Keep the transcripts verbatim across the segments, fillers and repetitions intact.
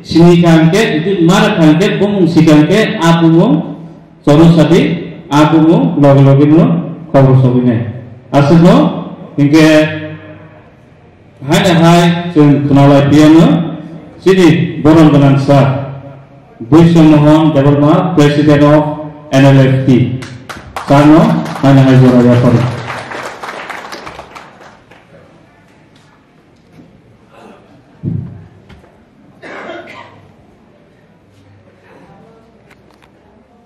Sini kangke, itu mara kangke, bumung si kangke, a bumung, sono sadi, a bumung, loge loge no, khobor sobi nai. Asal no, hingke, hai na hai, chwng khwnalai piano, sini borom gwnang sa, Biswa Mohan Debbarma, President of N L F T. Sano, hai na hai jora yapar.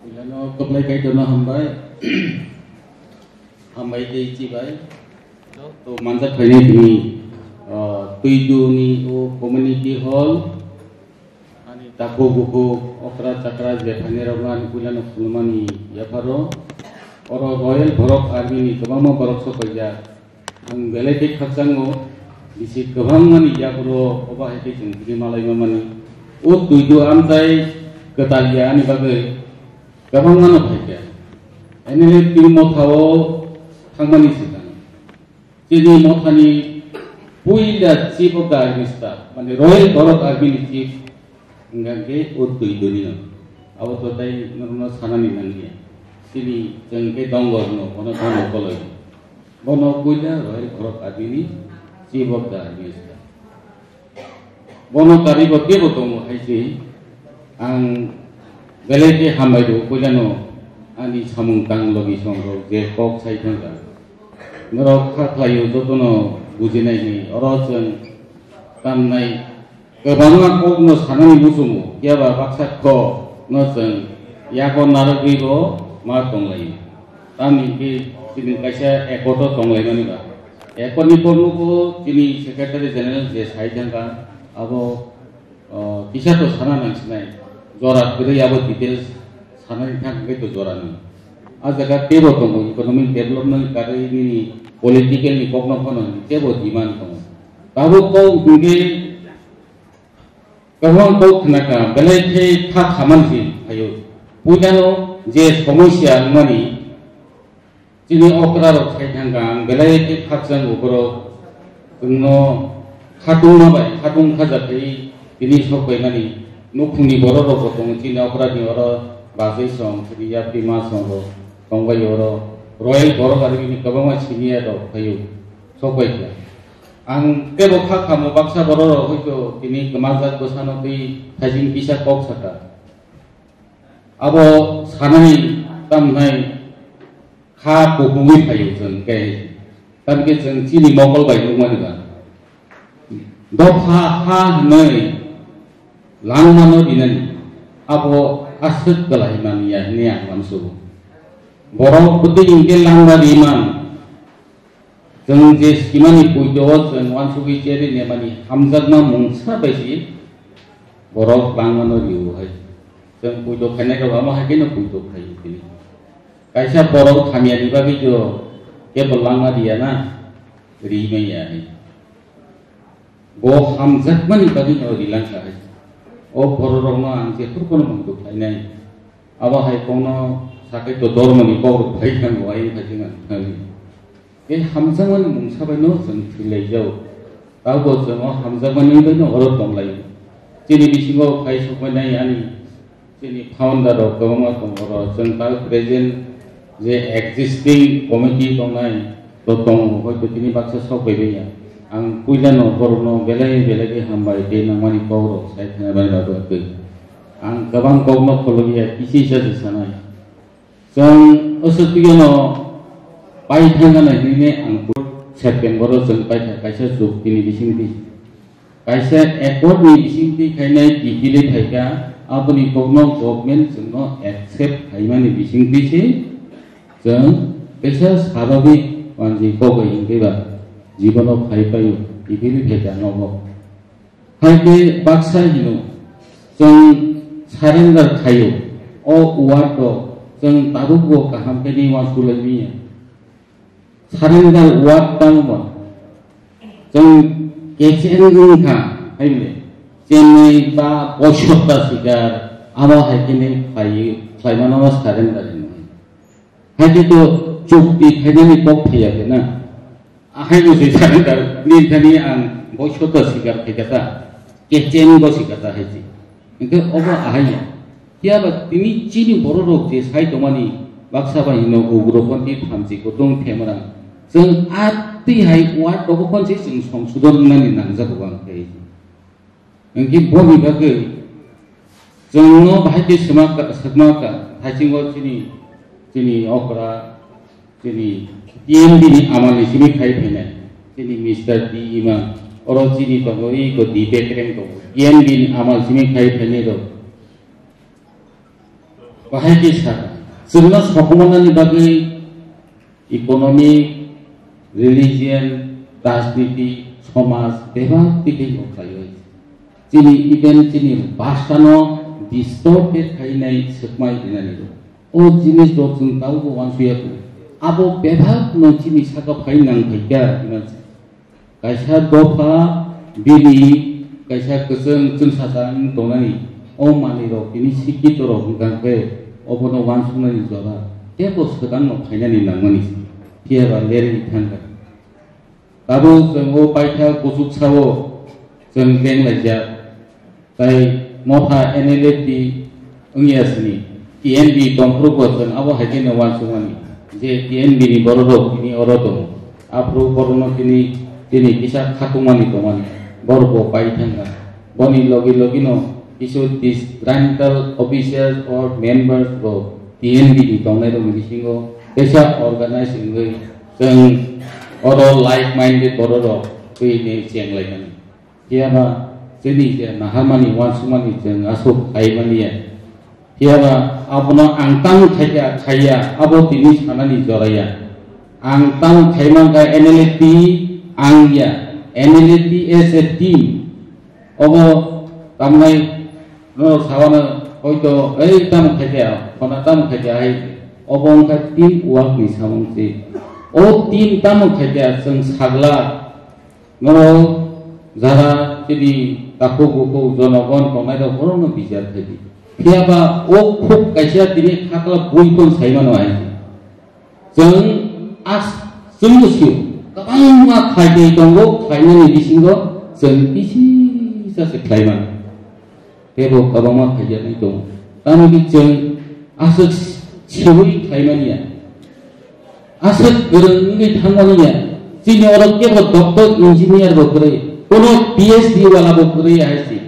Ilano kwplai kaitorno hambai. Hambai tei chibai. To manjak khainai tini, ah, Twiduni o community hall. Ani takhuk bukhuk, okra chakra, jephaini rokno ani puilano khulumani yapharo. Oro Royal Borok Army ni kwbangma borok sopaijak. Ang belai khe khakchango, bisi kwbangmani yapuro obo hai khe chwng tini malaima mani. O Twidu amchai kwtal ya ani bagwi kwbangmano phaikha. N L F T motha o thangmani swkang. Chini mothani puila chief of the army staff, mane Royal Borok Army ni chief, hingkha khe o Twiduni no. Abo to tai norokno sanani nangya. Chini chwng khe Dongor no, bono bono koloi. Bono puila Royal Borok Army ni chief of the army staff. Bono karigo teibo tongo hai se, ang belai khe hambai rwo puilano ani samung tang logi songrok je kok sai thangkha. Norok kha khlaio jotono bujinai hinwi, oro chwng tamnai kwbangma kokno sanani muchungo, phiya ba baksa kokno chwng yago narwgwibo ma tonglaio. Tamni hwnkhe chini kaisa accord o tonglaimani ba. Accord ni kokno bo chini Secretary General je sai thangkha, abo, o, kisa to sana nang sinai. Jora kwrwi abo details sanani thang hwnkhe to jora ni. A jaga teibo tongo, economic development karwi nini political ni kokno phano teibo demand tongo. Tabuk kok hwnkhe Kwbang kok khna kha, belai khe kha khaman si phaio. Puilano je somosya wngmani, chini okra rok khai thangkha, ang belai khe khakchang o borok. Chwngno khatungma bai khatung khajakwi tini sokbaimani nukhungni borok rok bo tongo, chini okra ni oro bajwi song, chini yapri ma song rok tongbai oro. Royal Borok Army ni kwbangma senior rok phaio, sokbai kha. Ang teibo kha kamo baksa borok rok hoito tini kwmajak bwsano twi thaising kisa kok saka. Abo sanani tamnai kha kuphungwi phaio chwng khe. Tamkhe chwng chini mokol bai nukmani ba. Dopha ha hwnwi langmano rinani abo aswk kwlai man ya hwnwi ang uansugo. Borok bwtwi hinkhe langma ri man. Chwng je simani puito o chwng uansugwi cherwi nemani hamjakma mungsa bai si borok bangmano rio hai. Chwng puito khainai rok amo hai kheno puito khai tini. Kaisa borok hamya ni bagwi to kebo langma riya na, ri manya hai. Bo hamjakmani bagwino rilangkha hai. O bororokno ang jephuru phano mungto khlainai. Abo hai kokno sakai to dormoni kokrok phai khe ang bo ayang khai khe ang thangwi. Tei hamjakmani mungsa baino chwng thwilaijao. Tabo chwng o hamjakmani baino oro tonglaio. Chini bisingo phai sokbainai ani Chini founder rok kwbangma tongo, oro chwng ta present je existing committee tongnai to tongo, hoito tini baksa sok bai manya. Ang puila no borok no belai belai khe hambai tei nangmani kok rok sai thangna bai bagwi. Ang kwbang kok no khulumya, kisa kisa se sanai. Chwng aswk twi no pai thangna hinwi ang September o chwng paikha kaisa chuk tini bising twi. Kaisa accord ni bisingtwi khainai detail phaikha, aboni kokno government chwngno accept khaimani bisingtwi se chwng kaisa swabhabik manjwi kok bai hinkhe ba jibono phai paio, detail phaikha nogo. Hai khe baksa hino chwng surrender khaio, o word o chwng tabukbo kaham khe ni uansuk lai manya. Surrender word tamo ba. Chwng kecheng wngkha, hai bole. Chemni ba boisokta sikar, abo hai khe nai khlai, khlaimano no surrender hino. Hai khe to chukti khainani kok phaiya khe na. Ahai no se surrender, nini thani ang boisokta sikar khaikha ta, kecheng bo sikar ta hai se. Hingke obo ahai ya. Phiya ba tini chini borok rok je sai tongmani baksa bai hino ugroponthi thamchi kutung themrang. Chwng atwi hai ward rogo phone se chwng songsodon wngnani nangjago ang khe. Hingke boni bagwi chwngno bahai khe swma ka, swkma ka, thaichingbo chini, chini okra, chini T M D ni amal ni simi khai phainai, chini Mister D Imang, oro chini tongo, iko D P Kreng tongo, T M D ni amal simi khai phainai rok. Bahai khe sa, chwngno sokomornani bagwi economic, religion, rajniti, somaj, bebak twi twi kok khlaiwi. Chini even chini bhasano distorted khainai swkmai rinani rok. O jinis rok chwng tabukbo uansukya kho. Abo bebak no chini saka phai nang phaikha hwnwi. Kaisa dopha bini kaisa kwchwng chwngsacha wng tongnani, o manwirok tini sikhitorok wngkha khe obono uansuknani jora teibo swkangno phainani nangmani se. Phiya ba lerwi thangkha. Tabuk chwng o paitha kuchuksa-o chwng beng laijak. Tai motha N L F T wngya sini, T N B tongphuru bo chwng abo hai khe no uansukmani je T N B ni borok rok tini oro tongo. Aphuru borokno tini, tini kisa khatungmani tongmani, borok bo pai thangkha. Boni logi logi no kisu disgruntled officials or members rok T N B ni tongnai rokni bisingo kaisa organize wngwi chwng oro like minded borok rok twi ni cheng lai mani. Phiya ba chini je naharmani uansukmani chwng aswk khai manya. Phiya ba abono ang tamo khaikha, khaiya, abo tini sanani joraya. Ang tamo khai mankha N L F T ang ya, N L F T as a team. Obo tamnai norok sabano hoito, "Ei tamo khaikha, khona tamo khaikha," hai. Obo wngkha team work ni samung se. O team tamo khaikha chwng sagla. Norok jara chini takhuk bukhuk jonogon tongnai rok borokno bichar khai di. Phiya ba o khuk kaisa tini khakla bui phano sai mano hai. Chwng as, chwngno sio kwbangma khlai twi tongo, khlainani bisingo chwng kisa se khlai mano. Teibo kwbangma khaijaknai tongo. Tamoni chwng aswk siwi khlaimani ya. Aswk kwrwng wngwi thangmani ya. Chini oro kebo doctor, engineer bo kwrwi, kono P H D wala bo kwrwi ya hai se.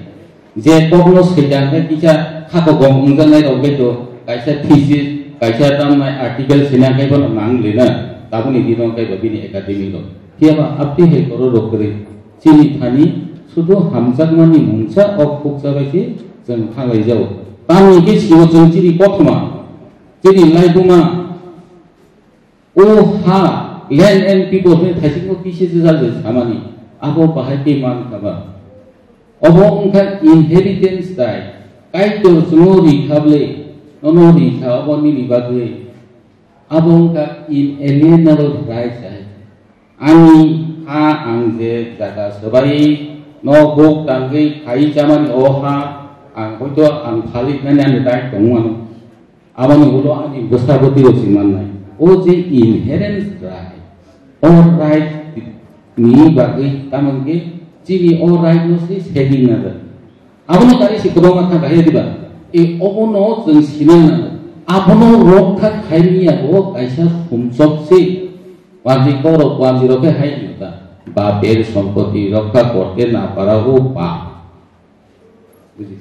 Je kokno swijak khe kisa khakogong wngjaknai rok bai to kaisa thesis, kaisa tamnai article sina khe bono nang lina. Taboni dino khe bo bini academy rok. Phiya ba apni hai koro rok kwrwi. Chini thani sudu hamjakmani mungsa o khuksa bai se chwng thanglaijao. Tamni khe sio chwng chini kothoma, chini laibuma, o ha, land and people hwnwi thaisikno kisa jajal je samani, abo bahai khe man kha ba? Obo wngkha inheritance right. Kaitor chwngno ri kha ble, nono ri kha, obo nini bagwi. Abo wngkha inalienable rights hai. Ani ha ang je jaga swbai no buk tangwi khai chamani o ha ang hoito ang phalik nani ani right tongmano. Aboni ulo ani bwsa bwtwi rok si mannai. O je inherent right, o right ni bagwi tamoni khe chini o right no se saving na. Abono kari si kwbangma kha kahai diba. E obono chwng sinai nango. Abono rokha khaimani yago kaisa sumsok se. Wanji korok wanji rokhe hai hino ta. Baper sompoti rokha korte na para o pa. Buji.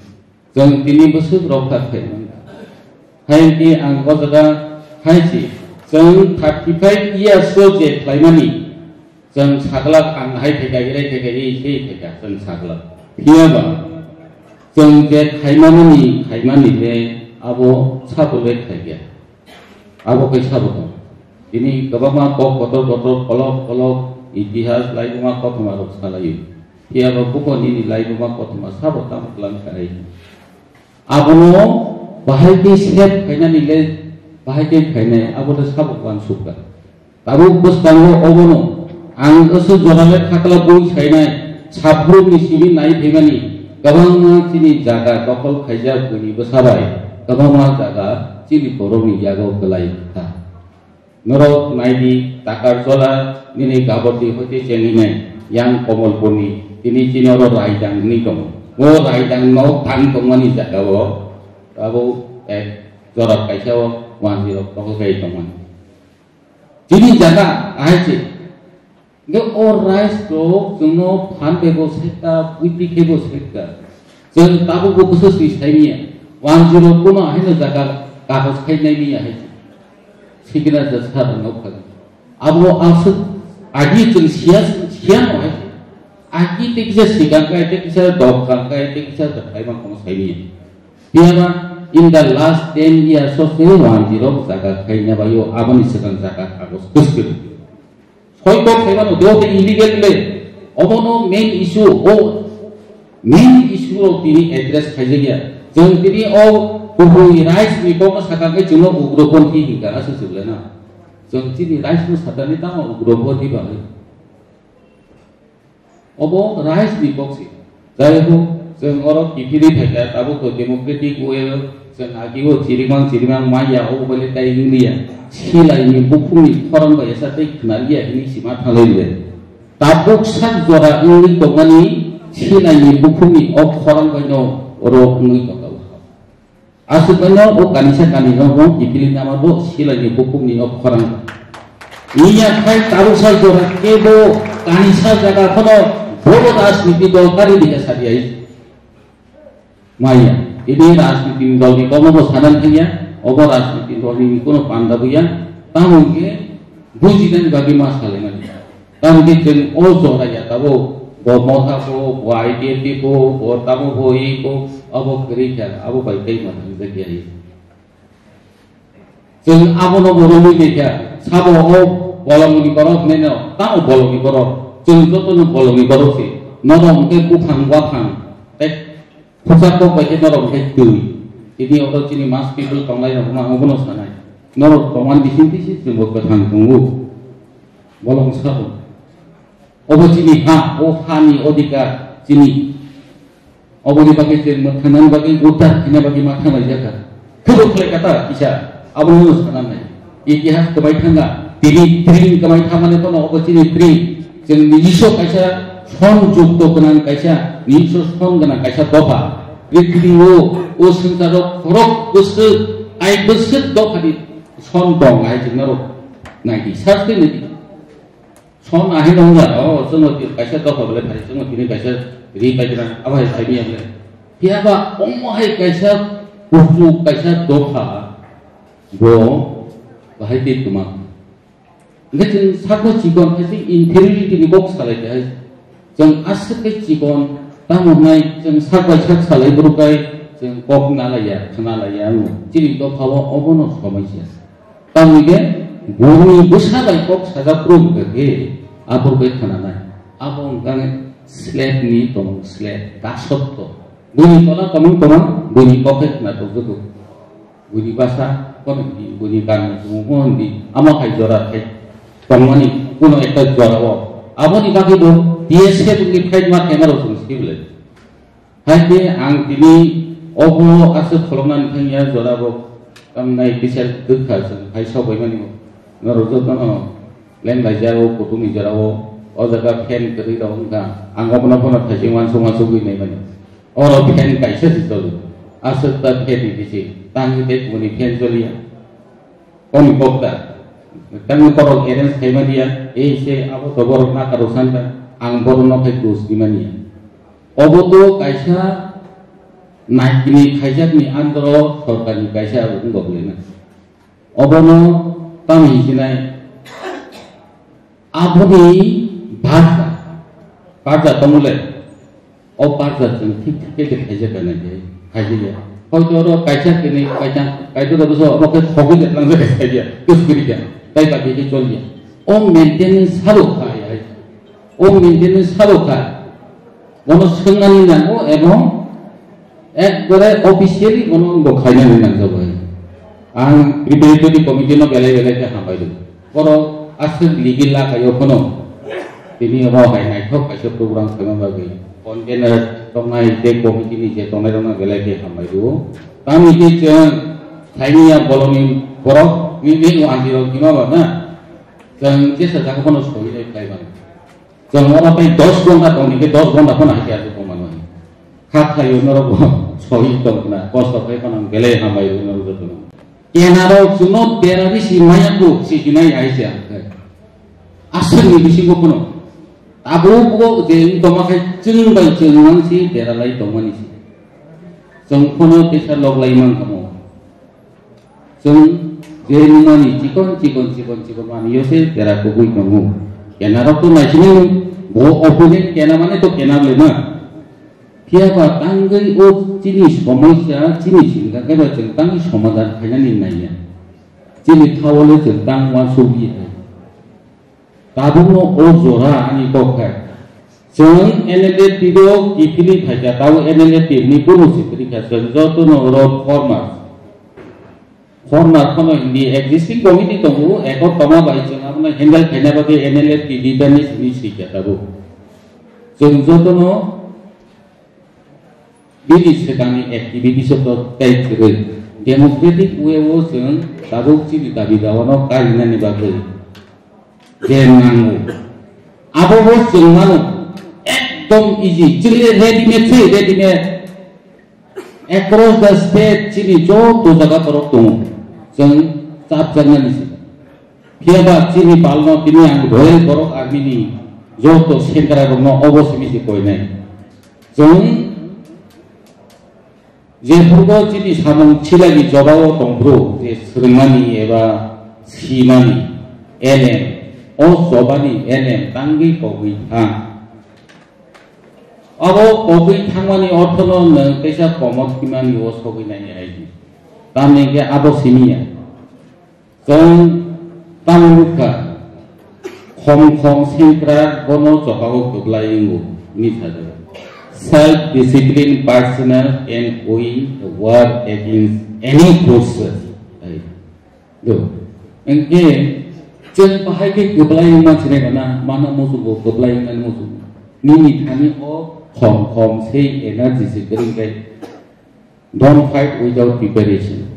Chwng tini bwswk rokha khaimani. Hai ki ang o jaga hai si. Chwng thirty five years o je khlaimani. Chwng saglak ang hai theka, irai theka, ei sei theka, chwng saglak. Phiya ba, chwng je khaimani, khaimani le abo sabo le khaikya. Abo khe sabo tong. Tini kwbangma kok kotor kotor, kolok kolok, itihas, laibuma kothoma rok salaio. Phiya ba buko nini laibuma kothoma sabo tamo kwlang kha hai. Abono bahai khe sep khainani le, bahai khe khainai, abo le sabo uansukha. Tabuk bwskango obono ang aswk jora le khakla bui sainai, saphuruni simi nai phaimani, kwbangma chini jaga dokol khaijak buini bwsa bai, kwbangma jaga chini borokni yago kwlai kha. Norok nai di, Takarjola nini Gabati hoite chengwi nai, yang Komolpurni, tini chini oro raidang wngwi tongo. O raidang no tang tongmani jaga o abo ek jora kaisa o wanjwi rok tokol kai tongmani. Chini jaga ahai se. Hingke o rights rok chwngno phan bebo sekta, buiti khebo sekta. Chwng tabukbo bwswk swi saimanya. Wanjwi rok bono ahaino jaga kagoj khai naimanya hai se. Sikina ja sar no kha. Abo aswk agi chwng siya, siya no hai se. Agi te kisa sikang kai, te kisa dok kang kai, te kisa jakhai ma kono saimanya. Tiyaba in the last ten years o se wanjwi rok jaga khaina bai o aboni swkang jaga kagoj kwswk. Soi kok khaimano, bo khe illegal le. Obono main issue, o main issue rok tini address khaijakya. Chwng tini o kubui rights ni kokno sakha khe chwngno ugroponthi hinkha, aswk swk le na. Chwng chini rights no sakani tamo ugroponthi bagwi. Obo rights ni kok se. Jai ho, chwng oro kiphilwi phaikha, tabuk to democratic way o chwng agio chirimang chirimang maya, obo bai le tai wngya. Silai ni bukhuk ni khorang bai esa tei khwnaliya hwnwi sima thanglai le. Tabuk sak jora wngwi tongmani silai ni bukhuk ni o khorang bai no oro wngwi tongkha. Aswk no o kanisa kani no bo kiphilwi nama bo silai ni bukhuk ni o khorang. Iya khai tarusa jora kebo kanisa jaga khono bobo rajniti dol kari dika sadiyai. Maya, ini rajniti dol ni komo bo sanan thangya, obo rajniti dol ni kono panda buya, tamo ke bujinani bagi ma salenani. Tamo ke chwng o jora ya tabo, bo motha bo, bo I P F T bo, bo tamo bo i bo, abo kwrwi kha, abo bai tei ma thang jakya. Chwng abono bo romwi lekha, sabo o bolongni borok hwnwi no, tamo bolongni borok, chwng jotono bolongni borok se, norok hwnkhe buphang waphang, tei khorsa kok bai khe norok hwnkhe twi. Tini oro chini mass people tonglai rok no ang obono sanai, norok tongmani bising tisi chwngbo kwthang tongo, bolong sabo. Obo chini ha, o hani odhikar chini. Oboni bagwi chwng mwthangnani bagwi uddar khaina bagwi ma thanglai jakha. Khebo khlai kata kisa, abono sananai. Itihas kwbai thanga, tini tring kwbai thamani kono obo chini tring. Chwng nijiso kaisa son jukto gwnang kaisa, nijiso son gwnang kaisa dopha. Prithibi o, o swngcharo khorok bwswk, ai bwswk dophani son tong hai chwngno rok. Naidi, sasti naidi. Son ahai no wngya, o, chwngno tini kaisa dopha belai phai, chwngno tini kaisa ri paikha, abo hai phai manya belai. Phiya ba omo hai kaisa kuchuk, kaisa dopha, bo bahai tei kwma. Hwnkhe chwng sakno chikon khe se inferiority ni kok salai khe hai. Chwng aswk khe chikon, tamo hwnai chwng sak bai sak salai bwrwk kai chwng kok nalaiya, khwnalaiya wngo. Chini dopha o obono somai se. Tamni khe bumni bwsa bai kok sajak phuru hwnkha khe, aphuru khe khwnanai. Abo wngkha khe slave ni tongmung, slave, dasotto. Buini tola tongmung tongma, buini kok khe khwna tongjago. Buini bwsa kono hwndi, buini kanmung tongmung kono hwndi, amo hai jora khai tongmani kuno ekta jora o. Aboni bagwi bo T S F ni fight ma khaima rok chwng sibole. Hai khe ang tini obo aswk kholopnani thangya, jorabo tamnai kisa kwkha chwng hai sok bai mani. Norok jotono lem laijak o kutung ni jorao, o jaga fan kwrwi rok wngkha. Ang obono bono thaising uansuk uansuk wi nai mani. Oro fan kaisa se cholo. Aswk ta fan ni bisi. Tang tei kubuni fan choliya. Oni kokta. Tang borok arrange khai mani ya. Ei se abo to borok nakaro sanka. Ang borok no khai dos di mani ya. Obo to kaisa naikini khaijakni andro sorkarni kaisa wngbo bwlai na. Obono tamo hinchinai aboni barja, barja tongmole, o barja chwng thik thik khe khaijak kana khe khaijak ya. Hoito oro kaisa kini kaisa kaito da bwsa omo khe khogwi de tlangjak khe khaijak ya. Kwswk kwrwi khe. Tai baki khe choli ya. O maintenance sabo kha ya. O maintenance sabo kha. Bono swngnani nango ebong ekbare officially bono bo khainani nangjago hai. Ang preparatory committee no belai belai khe hambai do. Borok aswk legal lakai o phano tini omo hai naithok kaisa program khaima bagwi convener tongnai je committee ni je tongnai rokno belai khe hambai do. Tamni khe chwng saini ya bolongni borok ni ni wanjwi rok hima ba na chwng jesa jaga phano soi nai khlai mano. Chwng oro tei dos ghonta tongni khe dos ghonta phano hai khe aswk tong mano. Kha khaio norok bo soi tong khna, kosto khai phano belai hambai rw norok jotono. Kenarok chwngno dera bisi maya kuk si hinai ai se ang khai. Aswkni bisingo phano tabuk bo je wng tongma khai chwng bai chwng mang si dera lai tongmani si. Chwng phano teisa lok lai mang kamo. Chwng je nungmani chikon chikon chikon chikon manwi yo se dera kubui tongo. Kenarok to naisini bo opposite kena mane to kena le na. Phiya ba tangwi o chini somosya, chini singkha khe ba chwng tangwi somadhan khainani naiya. Chini thao le chwng tang uansukya hai. Tabukno o jora ani kok hai. Chwng N L F T do kiphilwi phaikha, tabuk N L F T ni kunu sikri kha, chwng jotono oro former. Former phano hindi existing committee tongo, ekot tongma bai chwng abono handle khaina bagwi N L F T leader ni simi sikha tabuk. Chwng jotono bini swkangni activities o to tei kwrwi. Democratic way o chwng tabuk chini dabi dawano karinani bagwi je nango. Abo bo chwng mano ekdom easy. Chwng le ready made se, ready made. Across the state chini joto jaga borok tongo. Chwng chapjaknani se. Phiya ba chini palno tini ang doi borok army ni joto sengkrak rokno obo simi se koinai. Chwng jephuru chini samung silani jobao tongphuru je swrwngmani eba simani elem, o chobani elem tangwi kogwi thang. Abo kogwi thangmani orthono nwng teisa komor thwimani o sogwi nai hai di. Tamni hwnkhe abo simi ya. Chwng tamo nukha, khom khom sengkrak bono chokao kwplai wngo, hwnwi sajak. Self discipline personnel can win the war against any forces. Hai. Do. Hwnkhe chwng bahai khe kwplai wngma sinai bana, mana muchungo kwplai wngnani muchungo. Nini thani o khom khom sei energy se kwrwngkhe. Don't fight without preparation.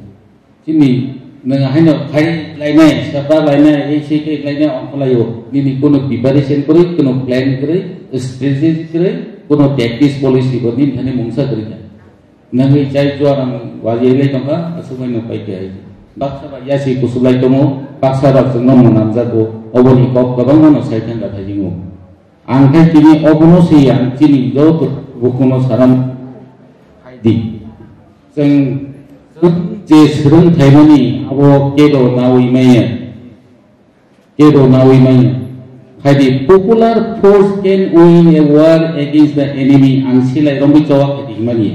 Chini nwng haino khai lainai, sapa lainai, ei sei khai lainai, ongkho laio. Nini kono preparation kwrwi, kono plan kwrwi, strategy kwrwi, kono tactics policy bo nini thani mungsa kwrwi kha. Nangwi chai chuarang wajai lai tongkha, aswk bai no pai khe hai. Baksa ba yasi kusublai tongo, baksa ba chwngno mwnamjago, oboni kok kwbangma no sai thangkha thajingo. Ang khe tini obono se ang chini joto bukuno saram di. Chwng, chwng je swrwng thaimani abo kedo nawi maya. Kedo nawi maya. Hai di, popular force can win a war against the enemy. Ang silai romwi chowa khe di himani.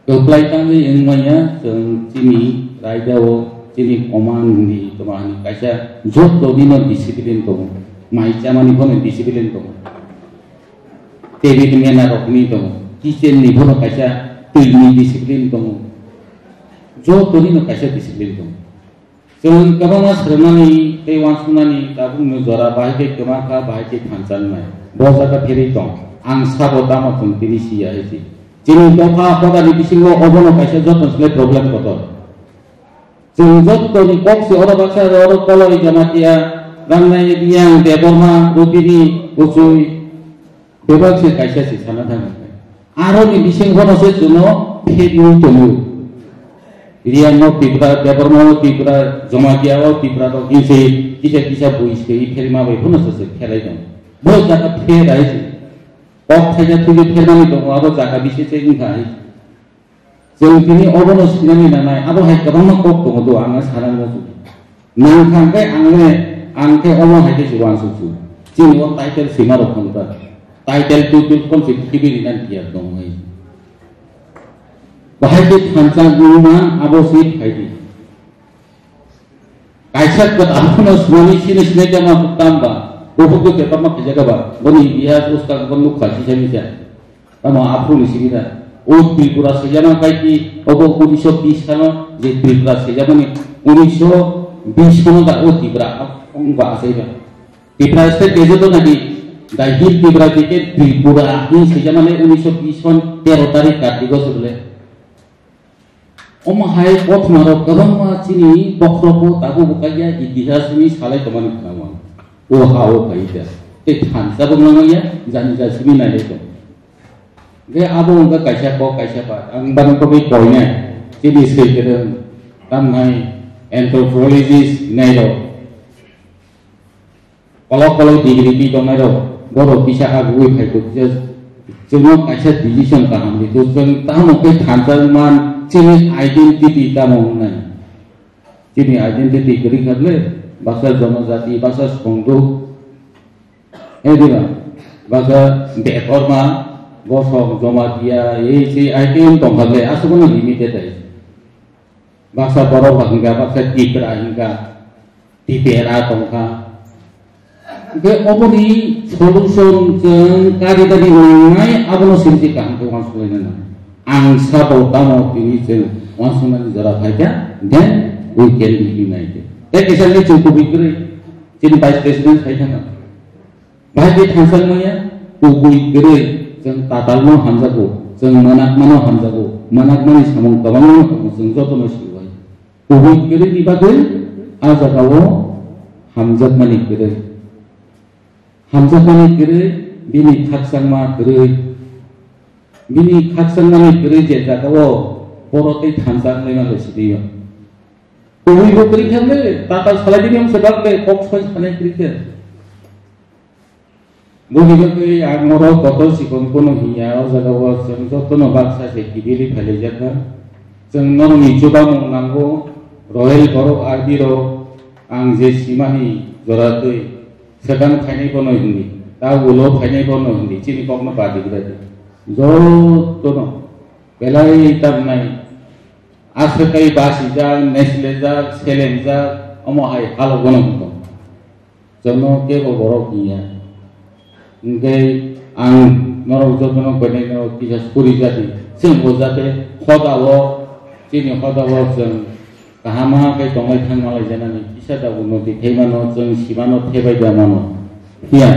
Kwplai tangwi wng manya, chwng chini raida o chini command ni toma hani kaisa joto nino discipline tongo, mai chamani bono discipline tongo, table mena rokni tongo, kitchen ni bono kaisa twi ni discipline tongo, joto nino kaisa discipline tongo. Chwng kwbangma swrwngmani tei uansukmani tabukni jora bahai khe kwma kha, bahai khe thansa wngnai. Bo jaga pherwi tong. Ang sabo tamo chwng tini si ya hai se. Chini dopha hodani bisingo obono kaisa joto se problem kotor. Chwng jotoni kok se oro baksa oro Kolori Jamatia, Rangnai, Riyang, Debbarma, Rupini, Kuchui, Bebak se kaisa se sana thang. Aro ni bising bono se chuno phek ni tongo. Riya no Tipra, Debbarma no Tipra, Jamatia o Tipra to kinse kisa kisa bui se i phek ma bai bono se se khelai tong. Bo jaka phek ai se. Kok thaja thuji phek mani tongo, abo jaka bisi se wngkha ai. Chwng tini obono sinani nanai, abo hai kwbangma kok tongo do, ang sana muchungo. Nang thang khe ang le, ang khe omo hai khe se uansuk su. Chini o title sima rok phano ta. Title tuitle phone se khibi rinani tiya tong hai. Bahai khe thansa wngma abo se phai di. Kaisa kwtal phano sunani sini sinai kama tamba. Buphuk khe bebak ma khaijak ba. Boni itihas uskang bo nukha sisa misa. Tamo aphuru ni simi da. O Tripura sejama kaiki obo unisho bis salo je Tripura sejamani unisho bis salo da o Tripura ong ba asai ba. Tripura state gazette o nadi da Hill Tripura dike Tripura ni sejamani unisho bis hon tero tarik Kartigo se bole. Omo hai kothoma rok kwbangma chini bokhorok bo tabuk bo kaiya itihas ni salai tongmani khwnao ang. O ha o kaiya. Tei thansa bo nangya jani ja simi nai tong. Hwnkhe abo wngkha kaisa kok, kaisa bar. Ang bano kobwi koinai, chini swi kwrwng tamnai anthropologist hinai rok, kolok kolok degree pi tongnai rok, borok kisa agugwi phai kok kisa chwngno kaisa decision kaham di. To chwng tamo khe thansa man chini identity tamo wngnai. Chini identity kwrwi kha le, basa jonojati, basa songduk, eh, diba, basa bekorma, bosong, jomatiya, ei sei identity tong kha le, aswkno limited ai. Basa borok ba hwnkha, basa tipra hwnkha, tipera tong kha. Hwnkhe oboni solution chwng kari kari nangnai, abono simi se kaham khe uansuknai nang. Ang sabo tamo tini chwng uansuknani jora phaikha, then we can be united. Tei kisa le chwng kubui kwrwi chini Vice President sai thangkha. Bahai khe thansa maya, kubui kwrwi chwng tatalno hamjago, chwng manakmano hamjago, manakmani samung kwbangma tongo, chwng jotono sio hai. Kubui kwrwini bagwi a jagao hamjakmani kwrwi. Hamjakmani kwrwi bini khakchangma kwrwi. Bini khakchangmani kwrwi je jagao borok tei thansa wngwi mano sidi o. Kubui bo kwrwi khe le, tatal salai bini wngse bak le, kok soi sanai kwrwi khe. Boni bagwi ang oro kotor sikon phano hinya, o jagao chwng jotono baksa se kibili phailaijak kha. Chwng norokni chubamung nango, royal borok army rok ang je simani jora twi swkang phainai bono hindi, ta ulo phainai bono hindi, chini kokno badi gwnadi. Jotono belai tamnai aswk kai basijak, neslejak, selengjak, omo hai halok bono hingo. Chwngno kebo borok hinya. Hwnkhe ang norok jotono koinai norok kisa suri jati. Chwng bo jate hodao, chini hodao chwng kaham khe tongwi thangma laijanani. Kisa da unnoti khaimano, chwng simano, thebai da mano. Phiya,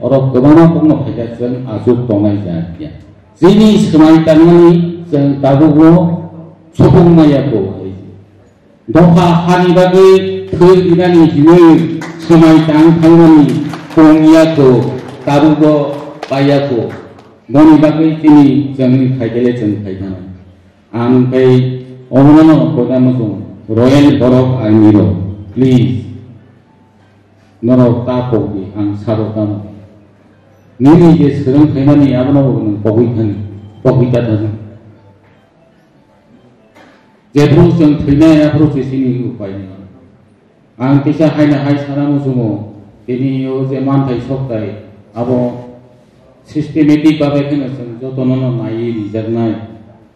oro kwbangma kokno phaikha chwng achuk tongnai ja phiya. Chini swmai tangmani chwng tabukbo supung maya kho. Dopha hani bagwi thwi rinani hinwi swmai tang thangmani pung ya kho, tabukbo paiya kho. Boni bagwi chini chwngni phaikele chwng phai thangna. Ang tei omono koda muchung Royal Borok Army rok, please, norok ta pokdi, ang sabo tamo. Nini je swrwng khaimani abono bo nwng pogwi thani, pogwi ta thani. Jephru chwng thwinai aphru se chini upai nai. Ang kisa haino hai sana muchungo, tini o je manthai soktai, abo systematic babe kheno chwng jotono no naiwi rijaknai.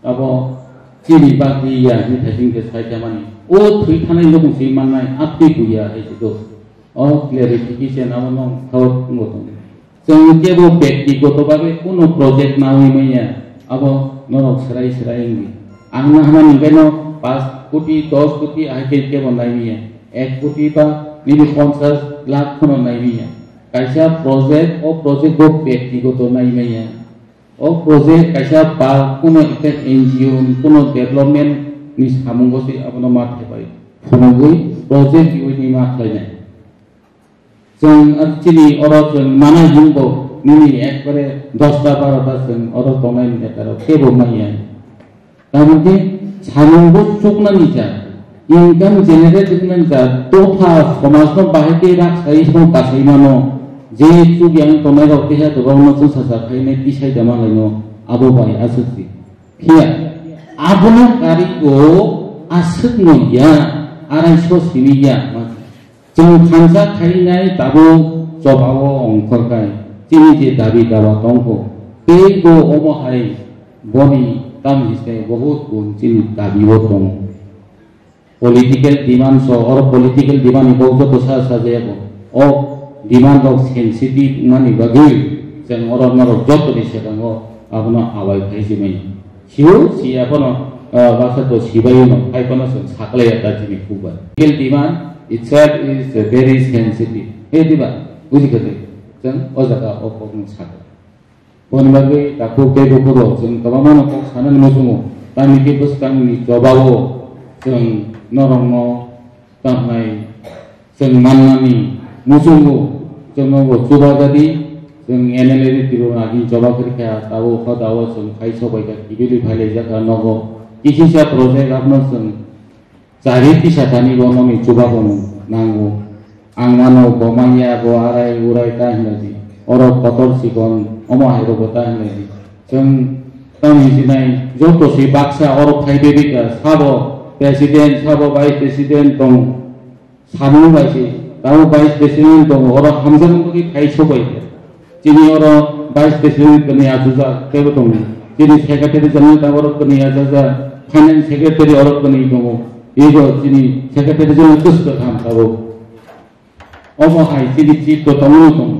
Abo chini bagwi ya hwnwi thai chwng khe sai thamani. O thwi thanai nokong se mannai, aptwi buya hai se do. O clarification abo no thok wngbo tongo. Chwng kebo bektigoto babe kuno project nawi manya, abo norok swrai swrai wngdi. Ang nahana ni beno paanch koti, dos koti ahai khe kebo nai manya, ek koti ba nini ponchas lakh khono nai manya. Kaisa project, o project bo bektigoto nai manya. O project kaisa ba kuno ekta N G O ni kuno development ni samungo se abono ma thepai phunugwi project riwi ni ma khlainai. Chwng, ah, chini oro chwng manai hwnbo nini ekbare dosta barota chwng oro tongnai neta rok kebo manya. Tamokhe samungbo chuknani ja, income generate wngmani ja, dopha somajno bahai khe rak sai song kasai mano, je chuk yang tongnai rok teha dobangno chwngsacha khainai tisai da manlaino abo bai aswk si. Phiya abono karigo aswkno ya, araiso simi ya. Chwng thansa khainai tabuk chobao ongkhorkha, chini je dabi dawa tongkho, teibo omo hai boni tam hinkhe bohut gun chini dabi o tongo. Political demand so, oro political demand ni kok joto sa sajaya bo. O demand rok sensitive wngmani bagwi chwng oro norok jotoni swkango abono awai phai si manya. Sio, siya phano, ah, basa to sibai no, hai phano chwng saklai ya ta chini khuk bai. Political demand itself is very sensitive. He diba? Buji kha de? Chwng o jaga o kok no sakha. Boni bagwi takhuk tei bukhuk rok chwng kwbangma no kok sanani muchungo. Tamni khe bwskang ni jobao chwng norok no Tamni chwng mannani muchungo chwngno bo chuba jadi, Chwng M L A ni tiro agini choba kwrwi kha, tabuk hoda o chwng phai sobai kha, kibili phai lai jak kha nogo. Kisisa project abono chwng chari tisa thani bo nokni chubabu nango. Ang mano bo manya bo arai urai ta hinlaidi. Oro kotor chikon omo hai rogo ta hinlaidi. Chwng tamo hinsinai joto si baksa oro phai bebika sabo president sabo vice president tong. Samung bai se, tamo vice president tongo, oro hamjakmung bagwi phai sobai. Chini oro vice president kwnwi achujak teibo tongo. Chini secretary general tongo, oro kwnwi achajak, finance secretary oro kwnwi tongo. Ego chini secretary general kwswk kwtham tabuk. Omo hai chini chief to tongo tongo.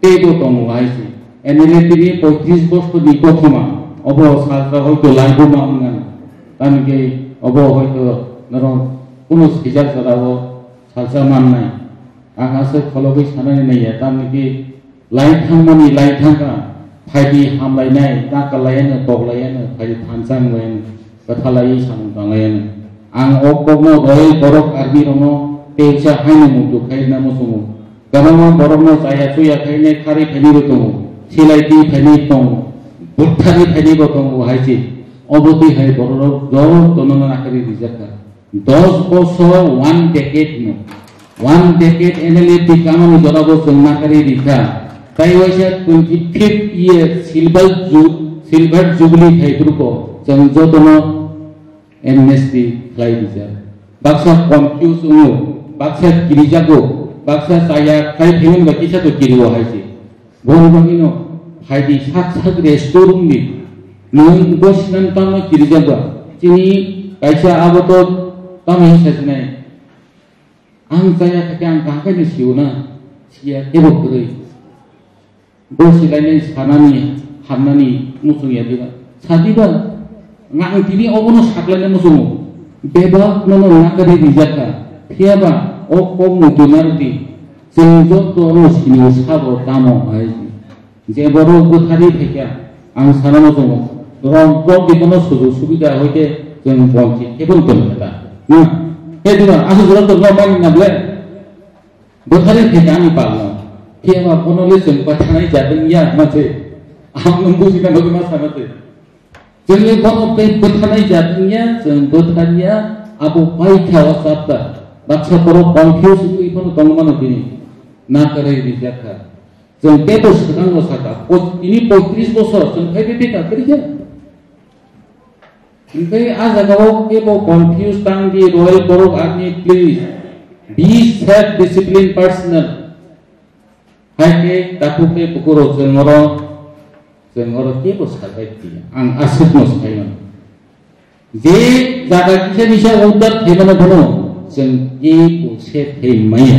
Teibo tongo hai se. M L A tini poitris bosorni kothoma. Obo salsa hoito laibuma wngnani. Tamni khe obo hoito norok kunu sijak jorao salsa mannai. Ang aswk kholobwi sanani naiya, tamni khe lai thangmani lai thangkha, phaidi hamlainai, takalaiano, koklaiano, phaidi thansa wnglaiano, kwthalaiwi samung tanglaiano. Ang o kokno royal borok army rokno teisa haino muitu khairwna muchungo. Kwbangma borokno chaya chuya khainai kharwi phainaibo tongo, silai twi phainai tongo, butharwi phainaibo tongo hai se. Obo twi hai bororok jotono nakarwi rijak kha. Dos bosor, one decade no. One decade M L A twi kamani jorabo chwng nakarwi rikha. Tai waisa twenty fifth year silver ju-, silver jubilee phaiphuru ko chwng jotono amnesty khlai rijak. Baksa confuse wngo, baksa kirijago, baksa chaya khai phaimani ba kisa to kirio hai se. Boni bagwino phaidi sak sak rest room di. Nwng bo sinan tamo kirijak ba. Chini kaisa abo to tamo hinsa sinai. Ang chaya khe ang kaham khe sio na. Siya kebo kwrwi. Bo silainai sanani hamnani muchung ya diba. Sadiba. Nga ang tini obono saklaina muchungo. Bebak nono nakari rijak kha. Phiyaba o kok muitu narwdi. Chwng joto no sini sabo tamo hai. Je borok bwthari phaikha, ang sana muchungo. Rok, rok dibono sujuk subida hoite chwng bonchi kebon tong kha ta. Hmm. He diba, aswk rok to no mani na ble. Bwthari phaikha ani palno. Phiyaba bono le chwng bwthanai jatwng ya ma se. Ang nung buji na bagwi ma sana se. Chwngni bono tei bwthanai jat wngya, chwng bwthanya abo paikha o chapter. Baksa borok confuse wngwi phano tongmano tini. Nakarwi rijak kha. Chwng teibo swkango saka, po-, tini poitris bosor chwng phaibai beka kwrwi kha. Hwnkhe a jagao kebo confuse tang di, royal borok army, please be self discipline personnel. Hai khe takhuk tei bukurok chwng oro, chwng oro kebo sabai di. Ang aswkno sai mano. Je jaga kisa misa order khaimano bono chwng kebo se khai maya.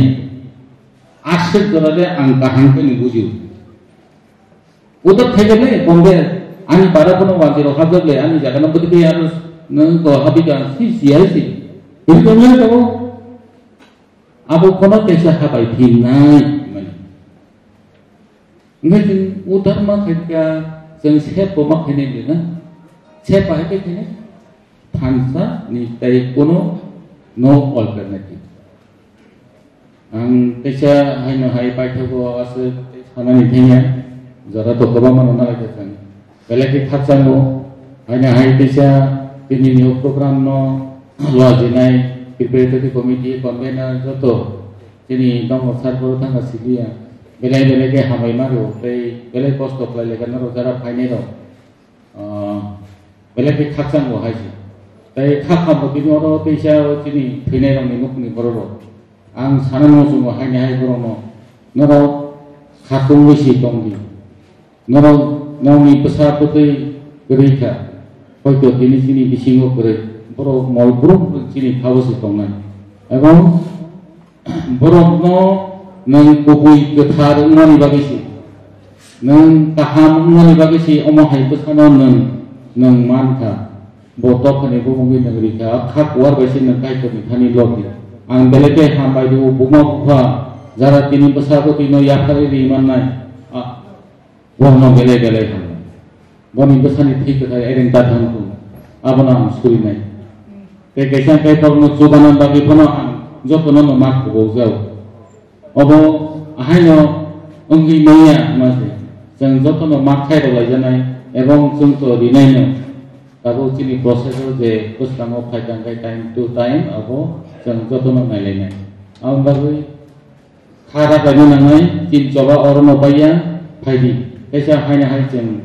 Aswk jora le ang kaham khe ni bujio. Order khaijak le, Bombay, ani para bono wanjwi rok hapjak le, ani jaga no bwtwi khe aro nwng ko habi ka si si hai si. Bwtwi ko nwng ko. Abo bono kaisa habai phinai hwnmani. Hwnkhe chwng uddar ma khaikha, chwng sep bo ma khainai le na? Sep bahai khe khainai? Thansa ni tei kono no alternative. Ang kaisa haino hai paithago aswk sanani thangya, jora to kwbangma no nalai kha chwng. Belai khe khakchangno, haino hai teisa tini ni o program no lajinai preparatory committee, convener joto chini Dongmosar Poro Thangka Sibiya belai belai khe hambai ma rwo tei belai kosto khlai lai kha norok jara phainai rok. Ah, belai khe khakchangno hai se. Tei kha khambo tini oro teisa chini thwinai rokni nukni borok rok. Ang sana no chungo haini hai borok no. Norok khatungwi si tongdi. Norok nokni bwsa bwtwi kwrwi kha, hoito tini chini bisingo kwrwi, borok mol bruk chini phabo se tongnai. Ebong borokno nwng kubui kwthar wngmani bagwi se, nwng kaham wngmani bagwi se omo hai bwsano nwng, nwng man kha. Bo dophani bumungwi nwng rikha, kha kuar bai se nwng Kaitorni thani lobdi. Ang belai khe hambai rwo buma bupha, jara tini bwsa bwtwino yapharwi ri mannai. A, Bono belai belai hambai. Boni bwsani thwi kwthar ereng da thang thung. Abono ang surinai. Tei kaisa kaitorno chubana bagwi bono ang jotono no ma khobokjao. Obo ahaino wngwi manya hwnma se. Chwng jotono ma khairok laijanai ebong chwng to rinaino. Tabuk chini process o je bwskango phaikha khe time to time abo chwng jotono nailainai. Aboni bagwi kha raklaina nangnai, tin choba orono baiya phaidi. Kaisa haino hai chwng,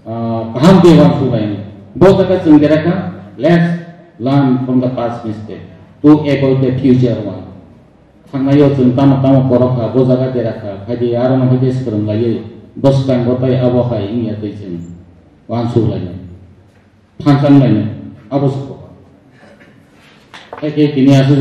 ah, kaham khe uansuk lainai. Bo jaga chwng derakha, let's learn from the past mistake to avoid the future one. Thangnaio chwng tamo tamo korok kha, bo jaga dera kha, phaidi aro no phaidi swrwng laiwi bwskango tai abo hai wngya twi chwng uansuk lainai. Phanchang lainai, abo se kok. Hai khe tini aswk